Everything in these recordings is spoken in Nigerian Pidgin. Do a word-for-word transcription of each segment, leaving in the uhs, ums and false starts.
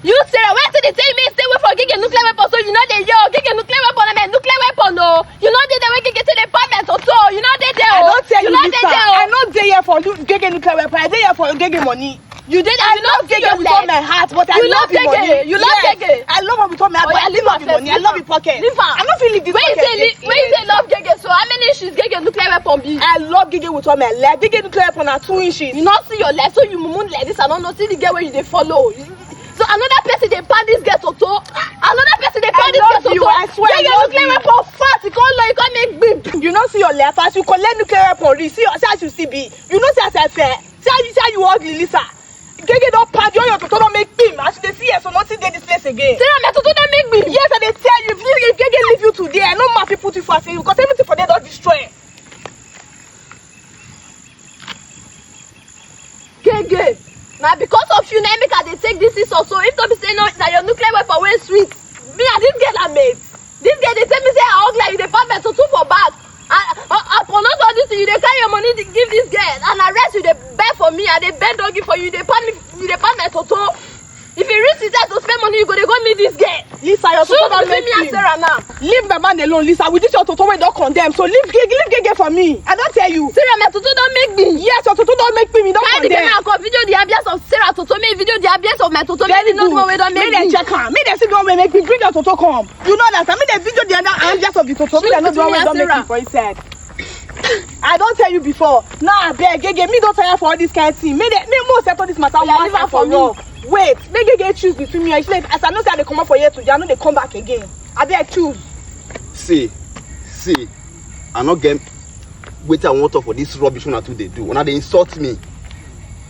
You, Sarah, why you dey tell me stay away from Gege nuclear weapon? So you no dey hear o. Gege nuclear weapon, na my nuclear weapon o. You no dey there when Gege take dey pound my toto. You no dey there o. I don tell you, Lisa. I no dey here for Gege nuclear weapon. I dey here for Gege money. You dey there. I love Gege with all my heart, but I love the money. You love Gege. I love am with all my heart, but I love the money. I love the pocket. Leave am. I no fit leave this pocket. When you say love Gege, so how many inches Gege nuclear weapon be? I love Gege with all my life. Gege nuclear weapon na two inches. You no see your leg, so you mumu like this. I no know. See the girl wey you dey follow. So another person dey pound this girl toto. Another person dey pound this girl toto. I love you, I swear. Gege nuclear weapon fat. E come low, e come make gbim. You no see your left as you collect nuclear weapon reach. See as you still be. You no see as I fair. See how you, see how you ugly, Lisa. Gege don pound you, all your toto don make gbim. As you dey see here, so nothing dey this place again. Sarah, my toto don make gbim. Yes, I dey tell you, if you, if Gege leave you today, I no man fit put you for accident because everything for there don destroy. Gege, na because of you na make I dey take this insult so. If no be say no, na your nuclear weapon wey sweet. Me and this girl are mates. This girl dey tell me say I ugly, you dey pound my toto for back. I, I, I pronounce all this thing, you dey carry your money dey give this girl, and I rest you dey beg for me, I dey beg doggy for you, you dey pound me, you dey pound my toto. If you reach the time to spend money, you go dey go meet this girl. Lisa, your toto don make me and Sarah now. Leave my man alone, Lisa. With this your toto wey don condemn, so leave Gege, leave Gege for me. I don tell you. Sarah, my toto don make me. Yes, your toto don make me. Don condemn. Carry the camera come video the abuse of Sarah toto. Make video the abuse of my toto. Make the no one wey don make me. Make dem check am. Make dem see the one wey make me. Bring your toto come. You know that. I mean, the video the other abuse of the toto. Make dem know the one wey don make me for inside. I don tell you before. Now I beg, Gege, me don tire for all this kind thing. Make dem, make more settle this matter one time for all. Wait, make Gege choose between me and you. As I know say I dey comot for here today, I no dey come back again. Abeg choose. See, see, I no get wetin I wan talk for this rubbish una two dey do. Una dey insult me.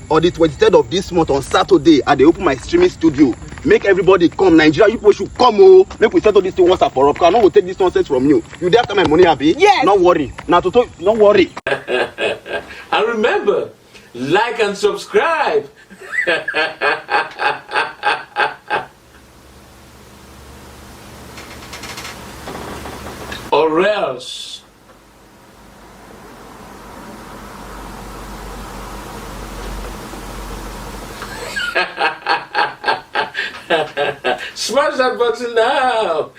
On the twenty-third of this month, on Saturday, I dey open my streaming studio. Make everybody come. Nigeria, you people should come o. Make we settle this thing once and for all. 'Cause I no go take this nonsense from you. You dey after my money, abi? Yes. No worry. Na toto, no worry. And remember, like and subscribe. Or else. Smash that button now!